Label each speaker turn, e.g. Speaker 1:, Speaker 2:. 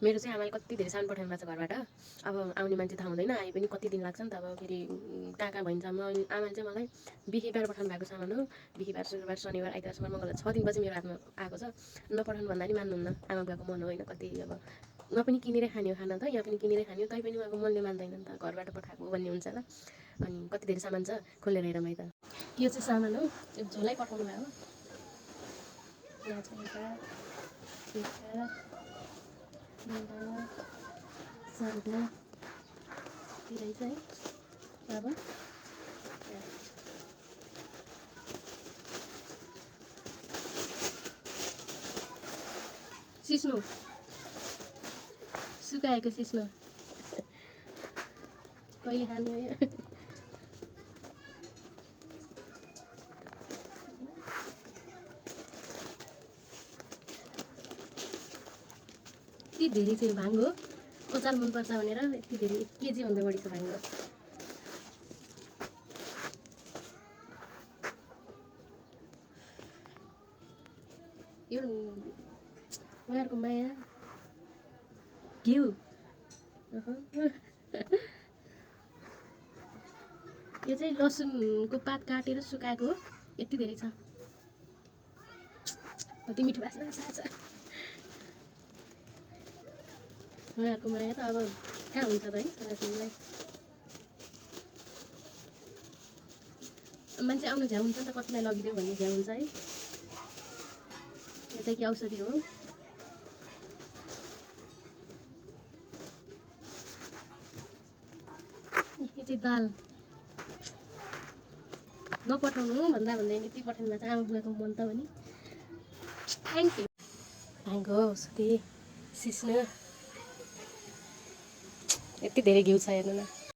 Speaker 1: मेरो चाहिँ आमाले कति धेरै सामान पठाउनु भएको छ घरबाट। अब आउने मान्छे थाहा हुँदैन, आए पनि कति दिन लाग्छ नि त। अब फेरि कहाँ कहाँ भइन्छ। आमाले चाहिँ मलाई बिहिबार पठाउनु भएको सामान हो। बिहिबार, शुक्रबार, शनिबार, आइतबार, सोमबार, मङ्गलबार 6 दिनपछि मेरो हातमा आएको छ। नपठाउनु भन्दा नि मान्नुहुन्न। आमा बुवाको मन हो होइन, कति अब म पनि किनेरै खाने हो खाना त, यहाँ पनि किनेरै खाने हो, तै पनि उहाँको मनले मान्दैन नि त, घरबाट पठाएको भन्ने हुन्छ होला। अनि कति धेरै सामान छ, खोलेर हेरौँ है त। यो चाहिँ सामान हो, त्यो झोलै पठाउनु भयो। सर्दा रहेछ है। अब सिस्नो, सुकाएको सिस्नो कहिले खानु है। यति धेरै चाहिँ भाङ हो, अचार मनपर्छ भनेर यति धेरै 1 केजीभन्दा बढीको भाङ हो। यो उहाँहरूको माया घिउ यो चाहिँ लसुनको पात काटेर सुकाएको हो, यति धेरै छ। कति मिठो बास्ना छ। उहाँहरूको माया त अब कहाँ हुन्छ त है छोराछोरीलाई। मान्छे आउनु झ्याउ हुन्छ नि त, कतिलाई लगिदियो भन्ने झ्याउ हुन्छ है। यो चाहिँ के औषधि हो। यो चाहिँ दाल नपठाउनु भन्दा भन्दै यति पठाउनु भएको छ आमा बुवाको मन त भने। Thank you. भाङको औषधि सिस्नो यति धेरै घिउ छ हेर्नु न।